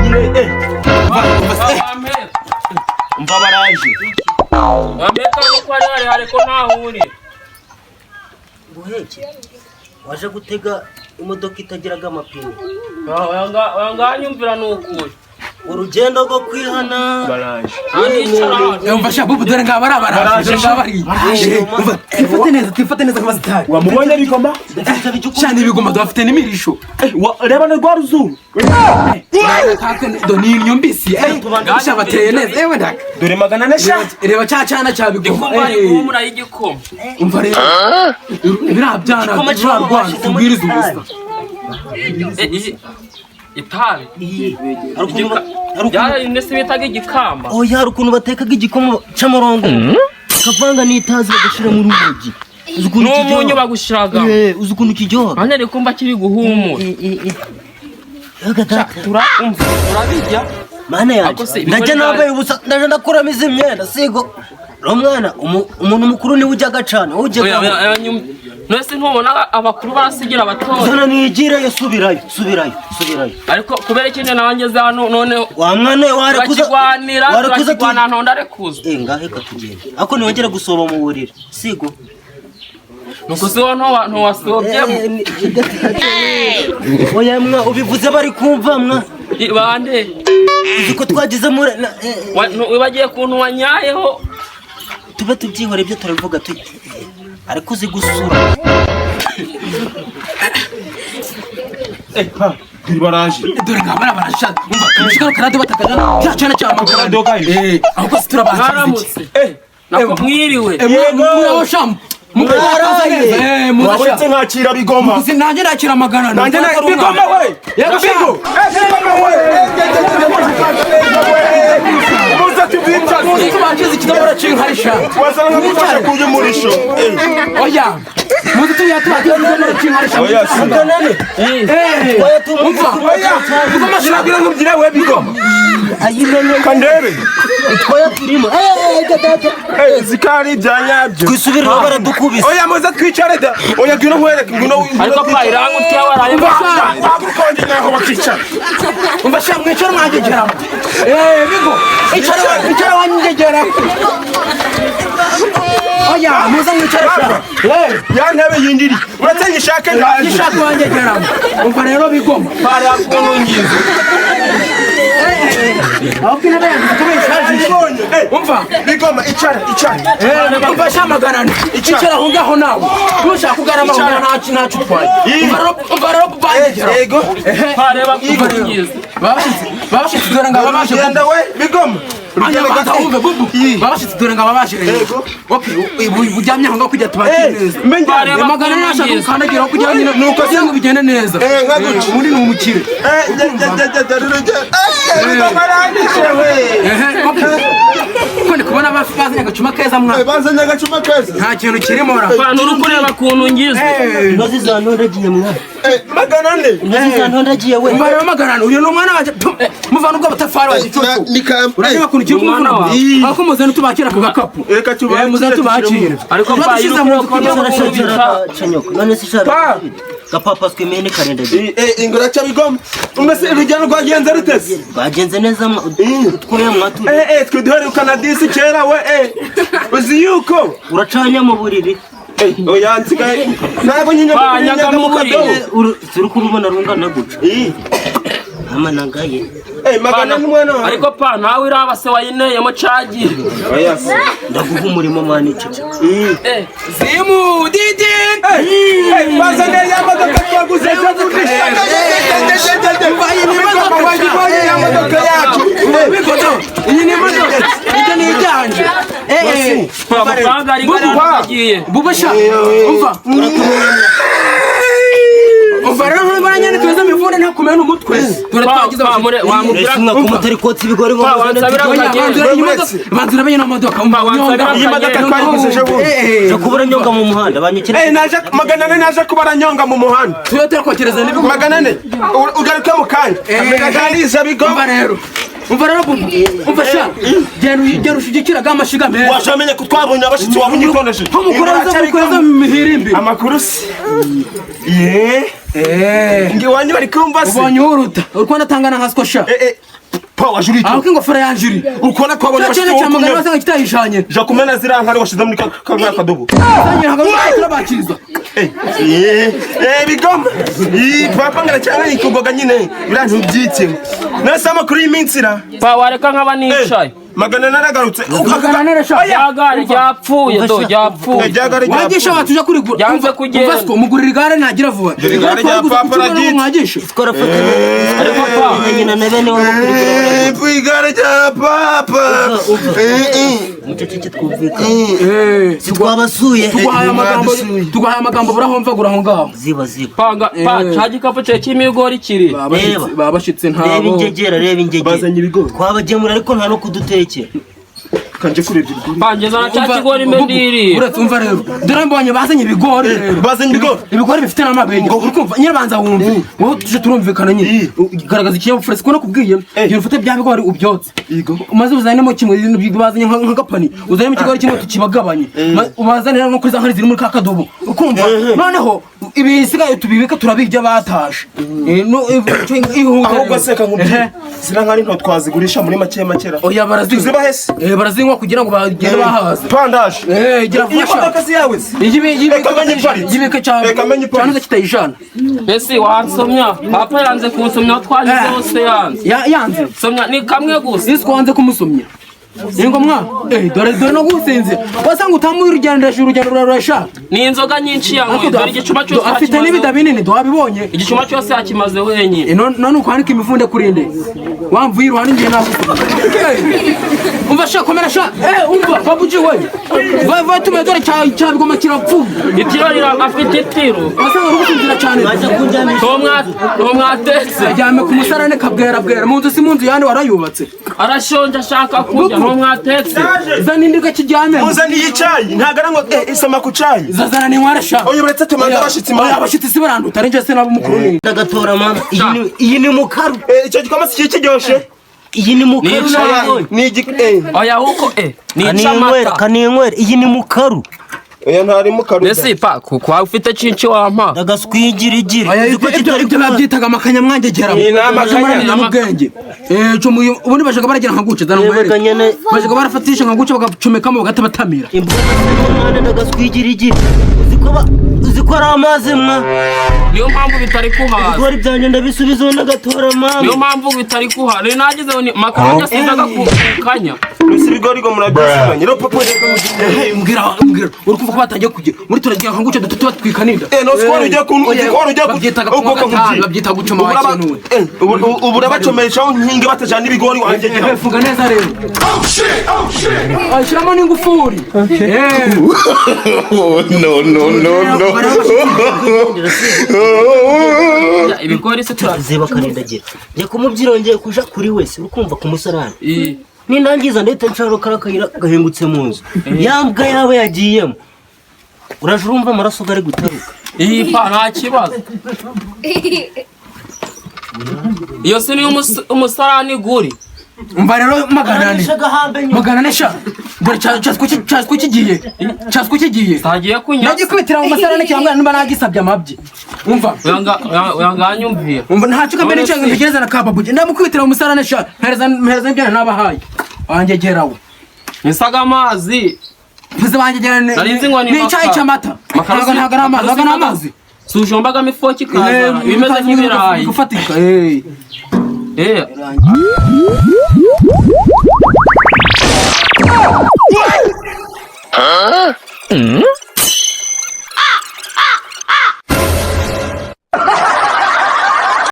Nyine Wampeka. Umva, baraje. Wampeka nuko ari harehare ko ntaho uri. Guheke waje gutega imodoka itagiraga amapine. Wanganyumvira ni ukuri. Urugendo rwo kwihana. Baraje. Anicara hano. Umva sha bubu, dore ngaba ari abaraje, dore ngaba ari. Umva, tifate neza, tifate neza nk'abasitari. Wamubonye bigoma? Cyane, ibigoma dufite n'imirisho. Reba na rwa ruzuru. Do ni inyo mbisi, sha bateye neza, ewe ndaka. Dore 400 sha. Reba cya cyana cya bigoma. Ndikumva ari guhumura y'igikoma. Umva rero, biriya byana Igikoma rurarwana bashyizemo tubwiriza ubusa. Itabi. Hari ukuntu hari ukuntu Byari ndetse bitaga igikamba. Oya, hari ukuntu batekaga igikoma cy'amarongo bakavanga n'itazi, bagashyiramo urumogi. Uzi ukuntu N'umunyu kiryoha? bagushiraga. Uzi ukuntu kiryoha? Nanjye ndi kumva kiri guhumura. Yaga data. Umva, urabijya. Mana yanjye. Ako se, Ndajya ibigori nambaye ubusa, ndajya ndakuramo izi myenda sigo uriya mwana. Umuntu mukuru niwe ujya agacana, wowe ujya. Oya, oya, oya, none se ntubona abakuru barasigira abatoya? Zana nigireyo. Subirayo, subirayo, subirayo. Ariko kubera ikindi nawe ngeze hano none. Wa mwana we, warekuza. Turakigwanira. Warekuza. Turakigwana, ntonda arekuza. Ngahe katugenda, ariko ntiwongere gusoba mu buriri sigo. Nuko se wowe ntiwasobyemo? Oya mwa, ubivuze bari kumva mwa. Bande? Uzi ko twagize muri Wibagiye kuntu wanyayeho. Tube tubyihora, ibyo turabivuga tu, ariko uzi gusura. Pa, dore baraje. Dore ngaba ari abarasha. Umva, mushikaro karade batakaga cya cyana cya magana. Kadoka. Ahubwo se turabakiza iki? Mwaramutse. Nako mwiriwe. Yego, muraho shamu. Murakaza neza, Wabonetse. murasha. Nkakira bigoma. Gusa nanjye nakira 400. Nanjye na bigoma we. Yego. Bigo. Bigoma we. Muze tubyicaze. Muzi tubakiza ikidomoro cy'inkarisha. Wasanga nkagufasha kurya umurisho. Oya, muzi tuya tubakiza ikidomoro cy'inkarisha. Oya si. Umva. Oya. Bigoma. Sinagira ngo mbyire we bigoma. Ayimene. Kandebe. Utwoya turimo. Data. Zikari ibya nyabyo. Twisubirira, baradukubise. Oya, muze twicare da. Oya, ngwino nkwereke, ngwino. Ariko pa, irangutiya waraye. Wahaguruka wongere aho bakicara. Umva sha, mwicara mwangegera. Bigo, icara, icara wangegera. Oya, muze mwicare sha. Ya ntebe yindiri uretse nyishake, ndaje. Gishaka wangegera. Umva rero bigoma. Para kuntu ngize. Ahubwo intebe yanjye kuba ishaje. Ayibonye. Umva. Bigoma, icara, icara. Umva sha, 400, icara aho ngaho nawe. Nushaka kugarama aho ngaho, ntacyo, ntacyo utwaye. Umva rero, umva rero bangegera. Yego. Pareba kuntu ngize. Babashitsi dore ngaba baje. Genda we bigoma. Anya, banza wumve bubu. Babashitsi dore ngaba baje rero. Yego. Okay, ubu uryamye aho ngaho kugira tubakire neza. Menya. Pareba 400 nashaka gukandagiraho kugira nyine Nuko kugira ngo bigende neza. Nka gutya. Ubundi ni umukire. Bigoma arangije we. Ehe, okay, ko ndi kubona bazanye agacuma keza mwa. Bazanye agacuma keza. Nta kintu kirimo ra. Pa, nturi kureba kuntu ngize. Intozi zantondagiye mwa. 400. Intozi zantondagiye we. Umva rero 400, uyu ni umwana wanjye. Muvana ubwo butafari wa gicucu. Urareba ukuntu kiri Umwana kumuvuna. wawe. Ariko muzane tubakira ku gakapu. Reka tubakire, Muzane tubakire. Ariko pa, Dushyize mu nzu kugira ngo Canyoko none se Pa. shaka gapapaswe imene karendagiye. Ingura cya bigoma, mbese urugendo rwagenze rutese? Rwagenze neza mwa, utwoya mwaturi. Twe duherukana disi kera we. Uzi yuko Uracanya mu buriri. Oya, nsigaye ntabwo nyine. Pa, nyaga mu buriri. kadobo. Turi kurubona rungana guca amanagaye. 400 umwana wawe. Ariko pa, ntawe iraba se wayineyemo cagiye. Oya se. Ndaguha umurimo mwana, icece. Zimu didi. Bazane ya modoka twaguze ejo bundi. Iyi ni imodoka. Wayibonye ya modoka yacu? Bigodo, iyi ni imodoka, ibyo ni ibyanje. Pa, amafaranga ari Bubu. agiye. Bubu sha, umva, umva rero, nubona nyine tuweze mivune ntakumena umutwe, dore twagize. Pa, mure wamubwira. Ese mwa kumutari kotsa ibigori ngo Pa, muzane? wansabira Oya, ukagenda. banzura iyi modoka, banzura bene imodoka. Umva. Pa, wansabira. Iyi modoka twayiguze ejo bundi. Nja kubura nyonga mu muhanda banyukira. Naje 400, naje kubara nyonga mu muhanda. Tuyo turakokereza n'ibigo. 400, ugaruke mu kanya kamegaganiza bigo. Umva rero, umva rero bubu, umva sha, genda genda ushigikira ga mashiga meza. Washamenye ko twabonye abashitsi, wabonye ikoneshe. Nko mukoreza, mukoreza mu mihirimbi. Amakuru se ye. Eh. Ngi wanyu bari kumva se. Ubonye uruta. Uri kubona atangana nka siko sha. Eh eh. Pa wajuri Aho ko ingofero yanje iri. Ukona ko abona Cya cyane cya magana wasanga kitayishanye. Jakumena ziriya nkari washize muri ka kadobo. Sangira hagati turabakiriza. Eh eh bigoma. Ii papa ngara cyane ikugoga nyine. Biriya ntubyiteho. Nase amakuru y'iminsi ra. Pa wareka nkaba nicaye. Magana naragarutse. Magana ane sha. Ryagare ryapfuye do ryapfuye. Ryagare Wagisha ryapfuye. watuja kurigura. Yanze kugenda. Umva siko mugurira igare ntagira vuba. Igare rya papa ragitse. Mwagisha. Twarafatanye. Ariko pa Nyina na bene wabo kurigura. Igare rya papa. Muceceke twumvikane. Eh. Twabasuye. Tuguhaye amagambo, tuguhaye amagambo burahomvagura aho ngaho. Ziba ziba. panga pa cya gikapu cye cy'imigori kiri. Reba. Babashitse Reba ntabo. ingegera, reba ingegera. Bazanye ibigori. Twabagemura ariko nta no kudutekera. Kanje kurebye ibigori. Pa ngeza na cya kigori mbe ndiriye. Uretse umva rero. Dore mbonye bazanye ibigori rero. Bazanye ibigori. Ibigori bifite n'amabenge. Uri kumva nyine banza wumve. Wowe tuje turumvikana nyine. Garagaza ikinyabupfura siko nakubwiye. Gira ufate bya bigori ubyotse. Maze uzanemo kimwe bazanye nk'agapani. Uzanemo ikigori kimwe tukibagabanye. Ubazanire no kuri za nkari ziri muri ka kadobo. Ukumva? Noneho ibisigaye tubibika turabirya batashe. Ahubwo se kankubwira. Ziriya nkari nto twazigurisha muri make makera. Oya barazinywa. Tuzibahe se? Eh barazinywa kugira ngo bagende bahaze. Pandaje. Eh gira Iyi vuba. modoka si yawe se? Iyi Reka menye iparitse. yibike cyane. Reka menye iparitse. Cyane kitayijana. Mbese wansomya papa yanze kunsomya aho twanyuze hose yanze. Yanze. Somya ni kamwe gusa. Isi wanze kumusomya. Ni mwa eh dore dore no gusinze. Wasanga utamuye urugendo urugendo rurarusha. Ni inzoga nyinshi yanyweye dore igicuma cyose Afite yakimazeho. n'ibida binini twabibonye. Igicuma cyose yakimaze wenyine. None ukwanika imifunde kurinde. Wamvuye iruhande ngiye nagusomya. Umva sha komera sha. Eh umva babuji we. Va tume dore cya bigoma kirapfuye. Itiro rira afite itiro. Wasanga uri gusinzira cyane. Baje kunjyamisha. Nto mwatetse. Aryamye ku musarane kabwera bwera mu nzu si mu nzu yandi warayubatse. Arashonje ashaka kurya nto mwatetse. Zana indiga kijyame. Muzaniye icyayi. Ntago aranywa eh isoma ku cyayi. Zazana ninywara sha. Oya uretse tumanza abashitsi Oya mama. abashitsi si baranduta ari njye se nabo mukuru ni. Ndagatora mama. Iyi ni mukaru. Eh icyo gikoma si kiryoshe. Iyi ni mukaru Ni icyayi. nabonye. Ni igi eh. Oya huko eh ni Kaninywera, icamata. kaninywera. Iyi ni mukaru. Oya ntari mukaru. Mbese pa kuko ufite cinci wampa. Ndagaswigirigiri. Oya Uzi ko ibyo kitari ibyo kuba- babyitaga amakanyamwangegera. Ni amakanya. Mu bwenge. Eh cyo mu ubundi bajaga baragira nka guce zana Reba ngwere. kanyene. Bajaga barafatisha nka guce bagacomekamo bagatabatamira. Imbuga z'umwana ndagaswigirigiri. Uzi ko ari amazi mwa. Niyo mpamvu bitari kuhaza. Ibigori byanjye ndabisubizaho ndagatora mama. Niyo mpamvu bitari kuhaza. Ni nagize ngo ni makaroni asizaga ku kanya. Nusi ibigori ngo murabyisubanye. Rero papa Mbwira mbwira uri kumva ko batangiye kugira muri turagira nka guce dutu tubatwika ninda. Eh no siko ujya ku ujya ujya Babyitaga ku gatanu babyita gucoma wakenuwe. Eh ubu urabacomeshaho nkingi batajana ibigori wanjye Eh funga neza rero. Oh shit, oh shit. Shyiramo n'ingufuri. Eh. No, no, no, no. Ibigori se turazi. Ziba karindagira. Njye kumubyira ngiye kuja kuri wese uri kumva ku musarani. Nindangiza ndahita nsharo kara kayira gahingutse mu nzu. Ya mbwa yawe yagiyemo. Uraje urumva amaraso gari gutaruka. Iyi pa nta kibazo. Iyo si niyo umusarani guri. Umva rero magana ane. Agahambe nyuma. Magana ane sha. Dore cyaswe kigiye. Cyaswe kigiye. Tagiye kunya. Nagikubitira mu masarane cyangwa niba nagisabye amabyi. Umva. Uyanganyumvira. Umva ntacyo kamere cyangwa ntegereza na kababuge. Ndamukubitira mu musarane sha. Mpereza mpereza ibyo nabahaye. Wangegerawe. Nisaga amazi. Mvuze wangegera ni. Nari nzi ngo ni Ni icyayi makara. cy'amata. Ntabwo ntabwo ari amazi, ntabwo ari amazi. Sujombagamo ifoki ikaza. Ibimeze nk'ibirayi. Gufatika. Eh. Eh.